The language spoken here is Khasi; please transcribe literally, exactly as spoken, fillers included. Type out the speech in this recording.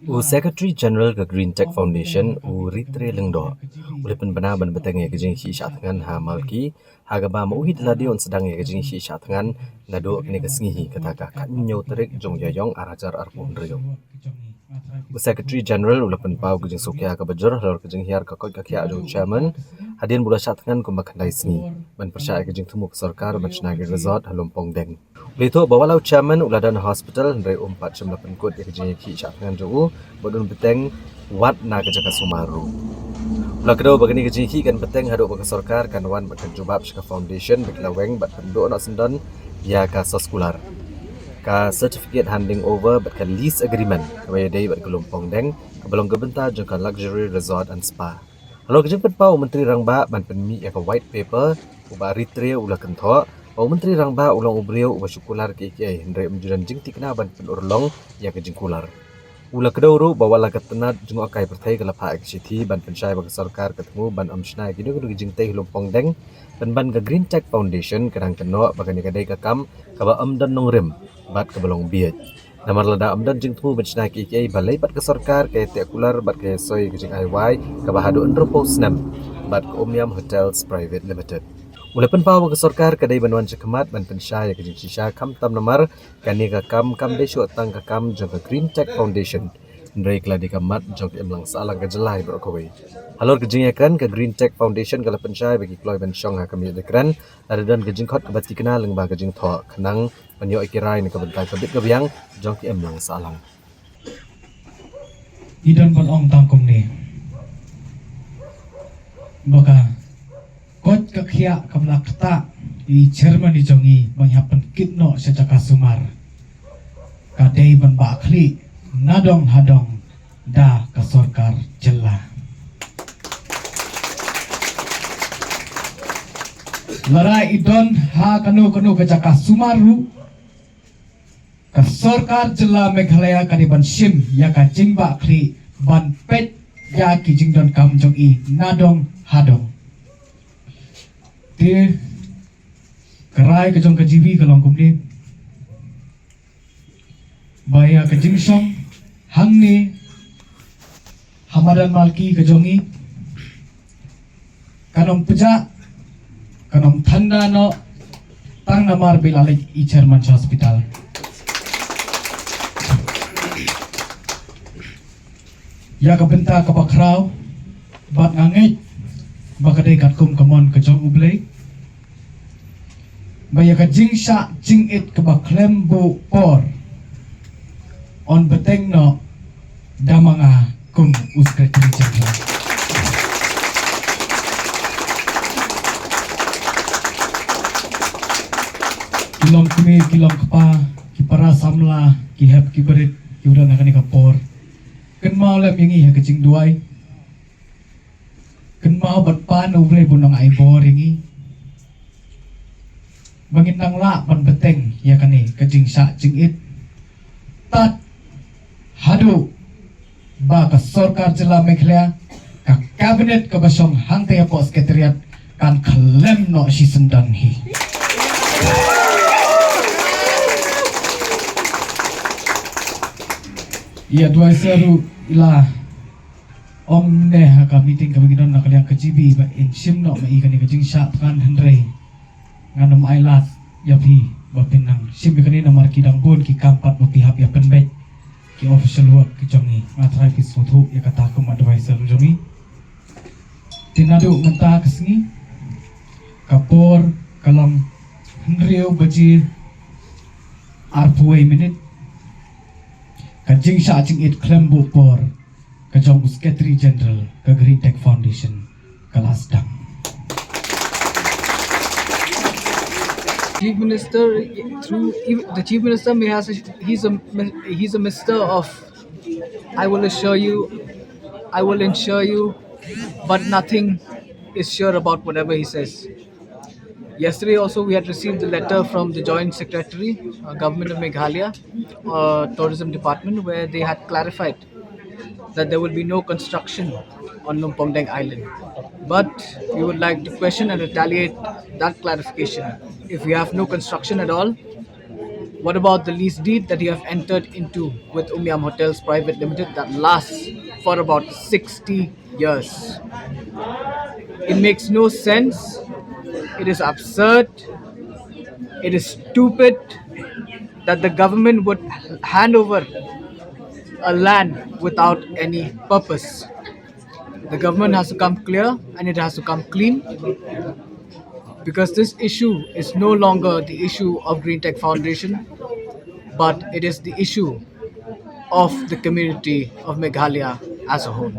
U Secretary General ka Green Tech Foundation, u Ritre Lyngdoh, u la pynbna ban bteng ïa ka jingïakhih shah thngan ha Malki, ha kaba ma u Hit Ladi un sdang ïa ka jingïakhih shah thngan naduh kane ka sngi hi, kata ka khathynñiew tarik jong u Ïaïong ar hajar arphew hynriew. U Secretary General u la pynpaw ka jingsngewkhia kaba jur halor ka jinghiar ka koit ka khiah jong u Chairman hadien ba u la shah thngan kumba khyndai sngi ban pyrshah ïa ka jingthmu ka sorkar ban shna ïa ka resort ha Lumpongdeng. U la ïathuh ba wat la u Chairman u la don ha hospital, hynrei um pat shym la pynkut ïa ka jingïakhih shah thngan jong u bad un bteng wat na ka jaka sumar ruh. U la kdew ba kane ka jingïakhih kan bteng haduh ba ka sorkar kan wan bad kan jubab sha ka foundation ba ki la weng bad pynduh noh syndon ïa ka soskular, ka certificate handing over bad ka lease agreement kaba ïadei bad ka Lumpongdeng, kaba long ka bynta jong ka Luxury Resort and Spa. Halor ka jingpynpaw u Myntri Rangbah ban pynmih ïa ka White Paper, u Bah Ritre u la kynthoh ba u Myntri Rangbah u long u briew uba shu kular kiei kiei, hynrei um ju don jingthikna ban pynurlong ïa ka jingkular. U la kdew ruh ba wat la ka tnat jngohkai pyrthei ka la phah ïa ka shithi ban pynshai ba ka sorkar ka thmu ban ym shna ïa kino kino ki jingtei ha Lumpongdeng, pynban ka Green Tech Foundation ka dang kynnoh ba kane ka dei ka kam kaba ym don nongrim bad kaba long bieit. Namar lada ym don jingthmu ban shna kiei kiei, balei pat ka sorkar ka ïateh kular bad ka ïasoi ka jingai wai kaba haduh hynriewphew snem bad ka Umiam Hotels Private Limited? U la pynpaw ba ka sorkar ka dei ban wan shakhmat ban pynshai ïa ka jingshisha, khamtam namar kane ka kam kam dei shuh tang ka kam jong ka Green Tech Foundation, hynrei ka la dei ka mat jong ka imlang sahlang ka jylla baroh kawei. Halor ka jingïakren, ka Green Tech Foundation ka la pynshai ba ki kloi ban shong ha ka miet da kren lada don ka jingkhot kaba thikna lyngba ka jingthoh, khnang ban ïoh ïa ki rai na ka bynta ka bit ka biang jong ka imlang sahlang. Ngi don ban ong tang kumne, ba ka koit ka khiah kaba la ktah ïa i Chairman i jong ngi ba ngi hap pynkit noh sha jaka sumar, ka dei ban bah khlieh nadong hadong da ka sorkar jylla. Lada i don ha kano kano ka jaka sumar ruh, ka sorkar jylla Meghalaya ka dei ban shim ïa ka jingbah khlieh ban peit ïa ki jingdonkam jong i nadong hadong. Te ka rai ka jong ka GB ka long kumne, ba ïa ka jingshong hangne ha madan Malki ka jong ngi kan ym pjah, kan ym thanda noh tang namar ba la leit i Chairman sha hospital. Ïa ka bynta kaba khraw, bad nga ngeit ba ka dei katkum ka mon ka jong U Blei, ba ïa ka jingshah jingit kaba khlem buh por yn bteng noh da ma nga kum u Secretary General. Ki long kmie, ki long kpa, ki para samla, ki hep ki barit kiba don ha kane ka por, kynmaw lem ïa ngi ha ka jingduwai. Kynmaw bad pan U Blei ba un nang ai bor ïa ngi ba ngin nang lah ban bteng ïa kane ka jingshah jingit, tad haduh ba ka sorkar jylla Meghalaya, ka cabinet kaba shong hangta hapoh Secretariat, kan khlem noh shisyndon hi. I adviser ruh i la ong mynne ha ka meeting kaba ngi don na ka liang ka GB ba in shim noh ma i kane ka jingshah thngan, hynrei ngan ym ailad ïa phi ba phin nang shim ïa kane namar ki dang bun ki kam pat ba phi hap ïa pynbeit, ki official work ki jong ngi. Nga tharai phi sngewthuh ïa kata kum adviser jong ngi. Te naduh mynta ka sngi, ka por ka long hynriew baje arphew wei minit. Ka jingshah jingit khlem buh por ka jong u Secretary General ka Green Tech Foundation ka la sdang. Chief Minister, through the Chief Minister, may has a, he's a he's a minister of, "I will assure you, I will ensure you," but nothing is sure about whatever he says. Yesterday also we had received the letter from the Joint Secretary, uh, Government of Meghalaya, uh, Tourism Department, where they had clarified that there will be no construction on Lumpongdeng Island. But we would like to question and retaliate that clarification. If we have no construction at all, What about the lease deed that you have entered into with Umiam Hotels Private Limited that lasts for about sixty years? It makes no sense. It is absurd. It is stupid that the government would hand over a land without any purpose. The government has to come clear and it has to come clean, because this issue is no longer the issue of Green Tech Foundation, but it is the issue of the community of Meghalaya as a whole.